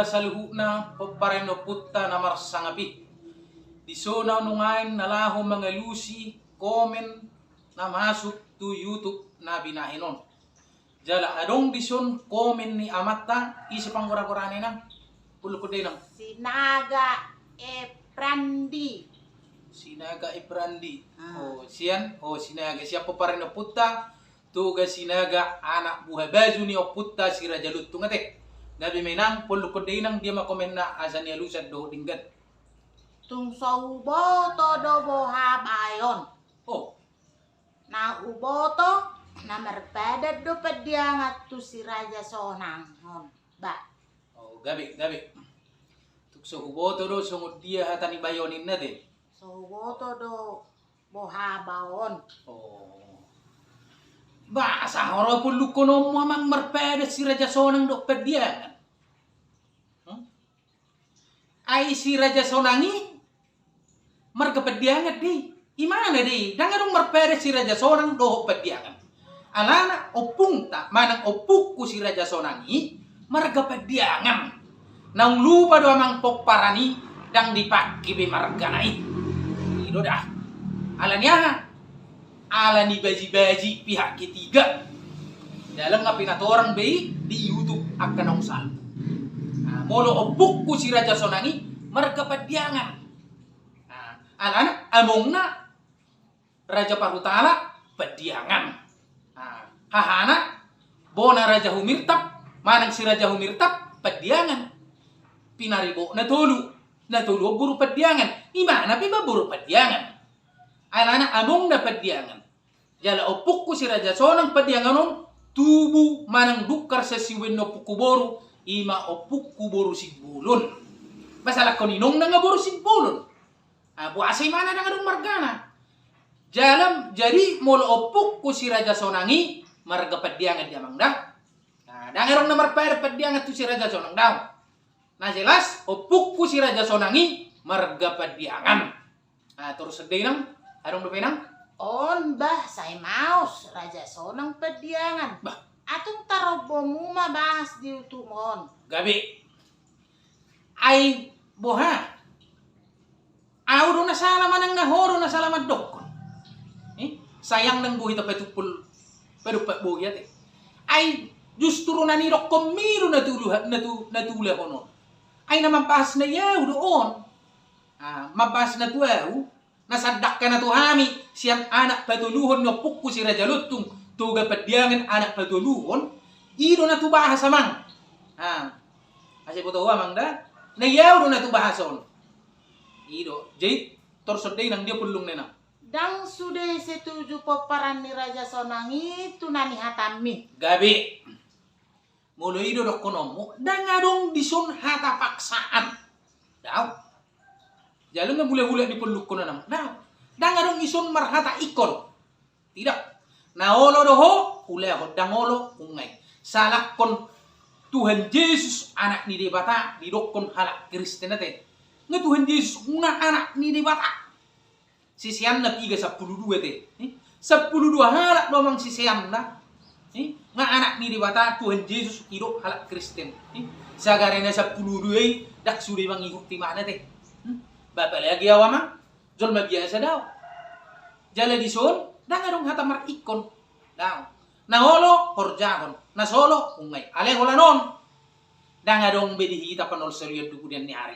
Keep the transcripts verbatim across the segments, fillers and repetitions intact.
Saluhutna pomparan ni ompunta na marsangap i. Dison ahu nuaeng na laho mangalusi komen na masuk tu YouTube na binahen on. Jala adong dison komen ni amanta, ise panggora-gorana inang? Pullukkon da inang. Sinaga Eprandi. Sinaga Eprandi. Ah. Oh, sian, oh, Sinaga, sian pomparan ni ompunta, Toga Sinaga anak buha baju ni ompunta si Raja Lontung ate. Gabe ma inang, pullukkon da inang, dia ma komenna asa nialusan dohot denggan. Tung so huboto do boha bae on. Oh. Na huboto, na marpadan do Pandiangan tu si Raja Sonang on, ba. Oh, gabe, gabe. Tung so huboto do songon dia hata ni bae on inna te. So huboto do boha bae on. Oh. Ba, asa horo pullukkononmu amang marpadan si Raja Sonang dohot Pandiangan. Hmm? Ai si Raja Sonang i marga Pandiangan do i. Imana do i, ndang adong marpadan si Raja Sonang dohot Pandiangan. Alana ompungta manang ompungku si Raja Sonang i marga Pandiangan. Naung lupa do amang pomparan i, ndang dipangke be margana i. I do da. Alani aha? Alani baji-baji pihak ketiga. Dalan nga pinatorang be i di YouTube angka naung salpu. Nah, molo ompungku si Raja Sonang i marga Pandiangan. Nah, alana amongna Raja Parhutala Pandiangan. Nah, hahana bona Raja Humirtap manang si Raja Humirtap Pandiangan. Pinaribot na tolu. Na tolu on boru Pandiangan. Imana pe ba boru Pandiangan. Alana amongna Pandiangan. Jala ompungku si Raja Sonang Pandiangan on tubu manang dungkar sian siubeon ni ompungku boru, ima ompungku boru Simbolon. Ba salakkon inongna nga boru Simbolon. Ah, boasa imana ndang adong margana. Jala jadi molo ompungku si Raja Sonang i marga Pandiangan do amang da. Nah, ndang adong na marpadan Pandiangan tu si Raja Sonang, daong. Na jelas ompungku si Raja Sonang i marga Pandiangan. Ah, torus songon dia inang, adong dope inang? On bah, sai maos Raja Sonang Pandiangan. Bah. Atung tarombomu ma bahas di YouTube on. Gabe. Ai boha? Ahu do na sala manang na ho do na sala mandokkon? Eh? Sayang nang bohi tapatumpul padompak bohi ate. Ai justru na nidokkonmi do na tu ulaha-, na tu, na tu ulahon on. Ai na mambahas na i ahu do on. Ah, mambahas na tu ahu, na sandangka na tu hami, sian anak patoluhon ni ompungku si Raja Lontung, Toga Pandiangan anak patoluhon, i do na tu bahas amang. Ah, asa iboto ho amang da, na i ahu do na tu bahas on. I do, jadi torus songon dia inang, dia pullung na inang. Ndang sude setuju pomparan ni Raja Sonang i tu na nihatammi. Gabe. Molo i do dohononmu, ndang adong dison hata paksaan. Daong. Jala nga mulak-mulak ni pollukkonon amang. Daong. Ndang adong dison marhata ingkon. Tidak. Na olo do ho, ulahon, ndang olo, ungai. Salakkon Tuhan Jesus anak ni Debata, didokkon halak Kristen ate. Nga Tuhan Jesus, nga anak ni Debata. Siseanna piga? Sampulu dua te. Eh? Sampulu dua halak do amang siseanna. Eh? Nga anak ni Debata Tuhan Jesus i do halak Kristen. Eh? Sagari na sampulu dua i ndang sude mangihut imana te. Hmm? Ba apalagi ahu amang, jolma biasa daong. Jala dison, ndang adong hata maringkon. Daong. Na olo, horjahon. Na so olo, ungai. Alai holan on. Ndang adong be di hita panolsolion di kemudian ni hari.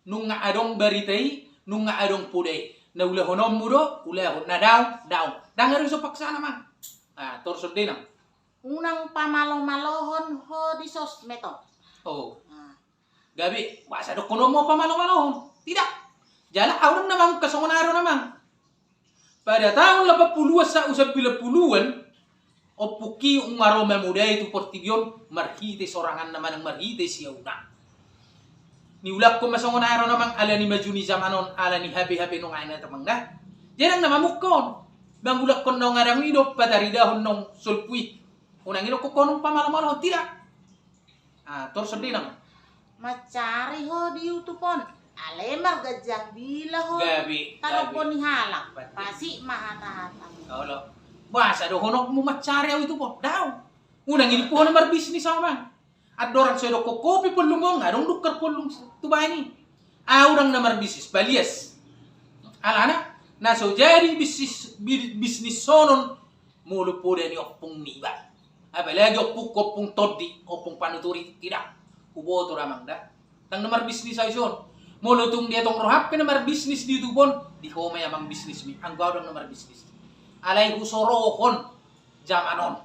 Nunga adong barita i, nunga adong poda i. Na ulahononmu do, ulahon. Na daong, daong. Ndang adong dison paksaan amang. Ah, torus songon dia inang. Unang pamalo-malohon ho di sosmed on. Oh. Ah. Gabe, boasa dohononmu pamalo-malohon? Tidak. Jala ahu ndang na mangungkap songon dia do amang. Pada tahun delapan puluhan sahat tu sembilan puluhan, ompungki nunga ro mamodai tu portibi on marhite soranganna manang marhite siauna. Niulakkon ma songon dia do amang, alani maju ni zaman on, alani H P H P naung adong amang da. Jadi ndang na mamungka on. Mangulakkon naung adong i do pataridahon naung solpu i. Unang idokkon ho nunga pamalo-malohon, tidak. Ah, torus songon dia inang. Mancari ho di YouTube on. Alai marganjang dila ho. Gabe, tarombo ni halak. Pasti. Pasti ma hata-hata. Olo. Boasa dohononmu mancari ahu di YouTube on? Daong. Unang i dipu ho na marbisnis ahu amang. andorang so didokkon kopi pollung on, adong dungkar pollung tu baen i. Au ndang na marbisnis, balias. Alana na so jadi bisnis, bi-, bisnis sonon, molo poda ni ompung niba. Apalagi ompung, ompung tondi, ompung panuturi, tidak. Huboto do amang da. Ndang na marbisnis au ison. Molo tung dia tong roham pe na marbisnis di YouTube on, di ho ma i amang bisnismi, anggo au ndang na marbisnis. Alai husorohon jaman on.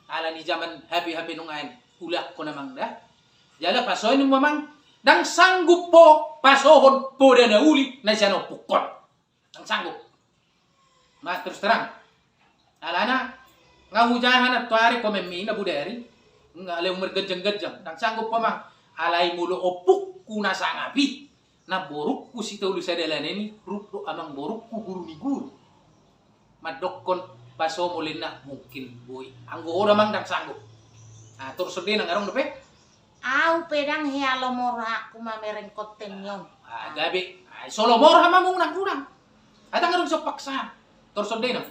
Ala ni jaman H P H P nunga i, ulakkon amang da. Jala pasohon ma amang, ndang sanggup ho pasohon poda na uli na sian ompungkon. Ndang sanggup. Ma terus terang. Alana nga hujaha na tuari komenmi na bodari. Nga alai marganjang-ganjang. Ndang sanggup ho amang. Alai molo ompungku na sangap i, na borungku sitolu sadalanan i, rap do amang borungku guru ni guru. Mandokkon pasohon molo ninna mungkin boi. Anggo ho do amang ndang sanggup. Nah, torus songon i nang adong dope. Au pe ndang hea lomo rohangku mamereng konten ni on. Ah, gabe. Ah, so lomo roha ma muna, muna. Ndang adong so paksa. Torus songon i nang.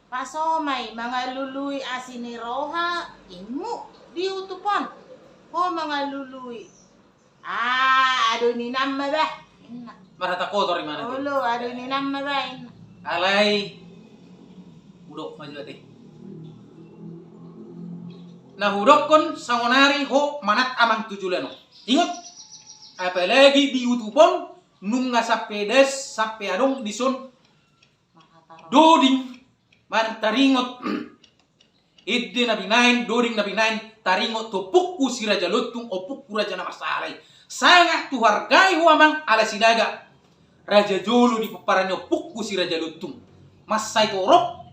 Pasohon ma i mangalului asi ni roha inmu di YouTube on. Ho mangalului. Ah, ado ni inam ma bah. Inna. Marhata kotor i mana tu? Olo, ado ni inam ma bah, inna. Alai. Hudok ma jua te. Na hudokkon sonari ho manat amang tu joloan on. Ingot. Apalagi di YouTube on nunga sampe das, sampe adong dison doding, manang taringot. Ende na binaen, doding na binaen, taringot tu ompungku si Raja Lontung, ompungku raja na marsahara i. Sanga tu hargai ho amang ala Sinaga raja jolo di pomparan ni ompungku si Raja Lontung. Mansai torop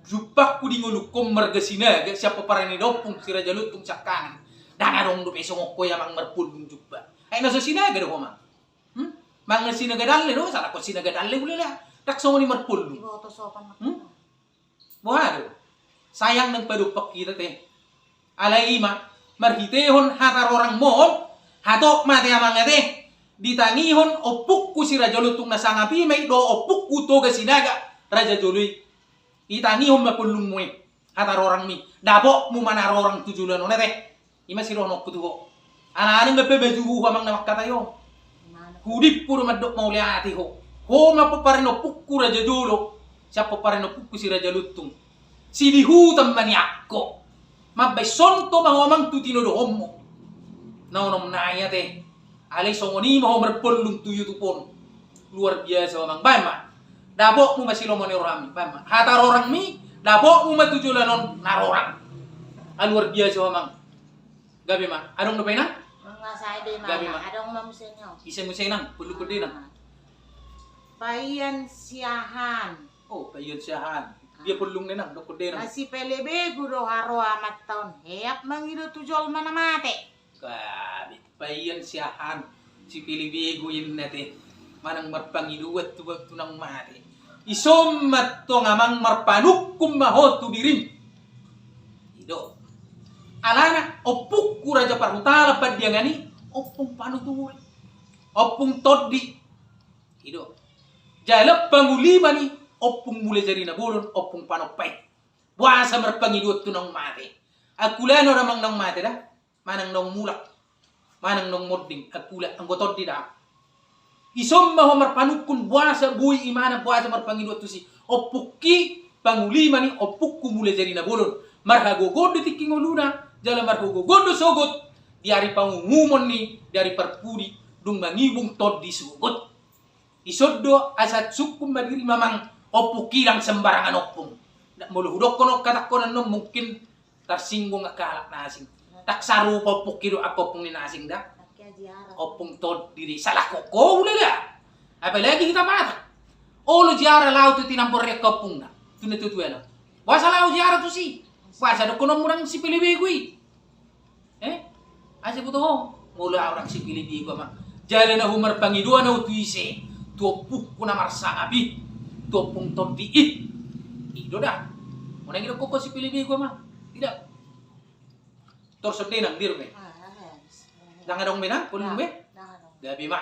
jumpangku di ngolungkon marga Sinaga sian pomparan ni da ompung si Raja Lontung siangkangan. Ndang adong dope songon ho i amang marpollung jumpa. Ai na so Sinaga do ho amang. Hmm? Mangan Sinaga dalle do, salahkon Sinaga dalle, ula da. Ndang songon i marpollung. Iboto sopan. Hmm? Boha do? Sayang ndang padompak hita te. Alai i ma, marhitehon hata rorangmon, hatop ma te amang ate. Ditangihon ompungku si Raja Lontung na sangap i ma i dohot ompungku Toga Sinaga raja jolo i. Ditangihon ma pollungmu i. Hata rorangmi, dapotmu ma na rorang tu joloan on ate. I ma sidohononku tu ho. Alana nga pe baju ho amang na mangkatai on. Hudimpu do mandok mauliate ho. Ho ma pomparan ni ompungku raja jolo. Sian pomparan ni ompungku si Raja Lontung. Sidihutan ma nian ho. Mambaen sonto ma ho amang tu tinodohonmu. Na onom nai ate. Alai songon i ma ho marpollung tu YouTube on. Luar biasa ho amang. Baen ma. Dapotmu ma silomo ni rohami. Baen ma. Hata rorangmi, dapotmu ma tu joloan on na rorang. Ah, luar biasa ho amang. Gabe ma. Adong dope inang? Nga sae be ma. Gabe ma. Adong ma muse inang. Ise muse inang? Pollungkon de inang. Ah. Paian Siahaan. Oh, Paian Siahaan. Dia pollung de inang, dokkon de inang. Na sipelebegu do haroa amanta on. Heap mangido tu jolma na mate. Gabe, Paian Siahaan, sipelebegu inna te, manang marpangidoan tu, tu naung mate. Ison ma tong amang marpanungkun ma ho tu dirim. I do. Alana, ompungku Raja Parhutala Pandiangan i, ompung panuturi. Ompung tondi. I do. Jala panguliman i, ompung Mulajadi Nabolon, ompung panompa i. Boasa marpangidoan tu naung mate. Angkula na ro amang naung mate da. Manang naung mulak, manang naung monding, angkula, anggo tondi da. Ison ma ho marpanungkun boasa boi imana, boasa marpangidoan tusi. Ompungki panguliman i, ompungku Mulajadi Nabolon. Marhagogoon do tingki ngoluna, jala marhagogoon do sogot. Di ari pangungumon ni, di ari parpudi, dung mangibung tondi sogot. Ison do asa sungkun ma dirim amang, ompungki ndang sembarangan ompung. Molo hudokkon on hatangkon annon mungkin tarsinggung angka halak na asing. Ndang sarupa ompungki dohot angka ompung ni na asing da. Ompung tondi do i, salahkon ho ula da. Apalagi hita Batak. Olo ziarah laho tu tinambor ni angka ompungna. Tu na tuatuana. Boasa laho ziarah tusi. Boasa dohononmu ndang sipelebegu i. Eh? Asa boto ho, molo au ndang sipelebegu amang. Jala na humarpangidoan au tu ise, tu ompungku na marsangap i, tu ompung tondi i. I do da. Molo ndang didokkon ho sipelebegu amang. Tidak. Torus songon i nang dirim be. Ndang adong be nang, pollung be. Gabe ma.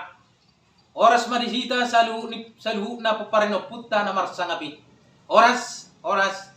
Horas ma di hita saluhut ni, saluhutna pomparan ni ompunta na marsangap i. Horas, horas.